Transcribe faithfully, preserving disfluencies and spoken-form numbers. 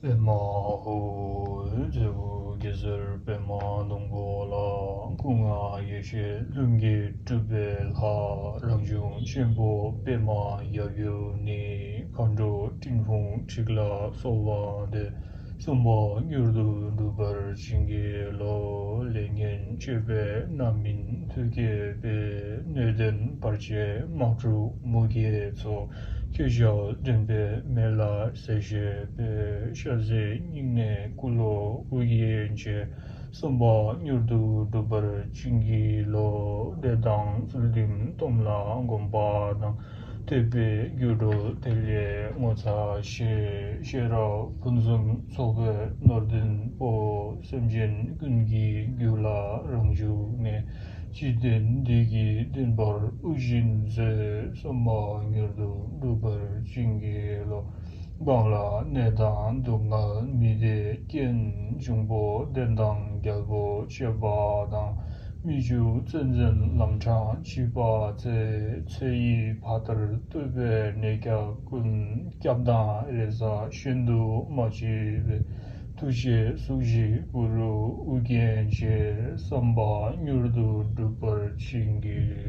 པདྨ་ཧཱུྃ། རྫས་བུ་གེ་སར་པདྨ་སྡོང་པོ་ལ། སྐུ་ལྔ་ཡེ་ཤེས་ལྷུན་གྱིས་གྲུབ་པའི་ལྷ། རང་བྱུང་ཆེན་པོ་པདྨ་ཡབ་ཡུམ་ནི། མཁའ་འགྲོ་སྤྲིན་ཕུང་ཁྲིག་ལ་གསོལ་བ་འདེབས། གསུམ་པ་མྱུར་དུ་འགྲུབ་པར་བྱིན་གྱིས་རློབས། ལས་ངན་སྤྱོད་པའི་རྣམ་སྨིན་མཐུ་སྐྱེད་པའི། སྣོད་ལྡན་བར་ཆད་དམག་འཁྲུག་མུ་གེའི་ཚོགས། ཁྱེར་བཞག་འདྲེན་པའི་མེ་ལ་བཟའ་བཞེས་པའི། ཤ་ཟའི་སྙིང་ནད་སྐུ་ལུས་དབུགས་ཡལ་བྱེད། གསུམ་པ་མྱུར་དུ་འགྲུབ་པར་བྱིན་གྱིས་རློབས། བདེ་དང་ཚུལ་ཁྲིམས་སྟོབས་ལ་གོམས་པ་དང་། ཐེག་པའི་སྒྱུ་འཕྲུལ་དེ་ལས་ངོ་མཚར་ཆེ། ཤེས་རབ་ཕུན་སུམ་ཚོགས་པའི་ནོར་ལྡན་པོ། སེམས་ཅན་ཀུན་གྱི་རྒྱུད་ལ་རང་བྱུང་ནས། འཇིག་རྟེན་བདེ་སྐྱིད་ལྡན་པར་དབུགས་བཞིན་མཛོད། གསུམ་པ་མྱུར་དུ་འགྲུབ་པར་བྱིན་གྱིས་རློབས། གང་ལ་ནད་དང་སྡུག་བསྔལ་མི་བདེ་རྐྱེན། འབྱུང་པོ་བདེན་དང་རྒྱལ་པོ་སྤྱོད་པ་དང་། མི་འཇུག་བཙན་འཛུལ་ལམ་འཕྲང་འཆི་བ་ཚེ། ཚེ་ཡི་ཕ་མཐར་ཐུག་པའི་ནད་བརྒྱ་ཀུན། སྐྱབས་དང་རེ་ས་གཞན་དུ་མ་མཆིས་པའི། ཐུགས་རྗེས་སྲུག་ཤིང་བུ་རུ་དབུ་རྒྱན་ཆེ། བསམ་པ་མྱུར་དུ་འགྲུབ་པར་བྱིན་གྱིས་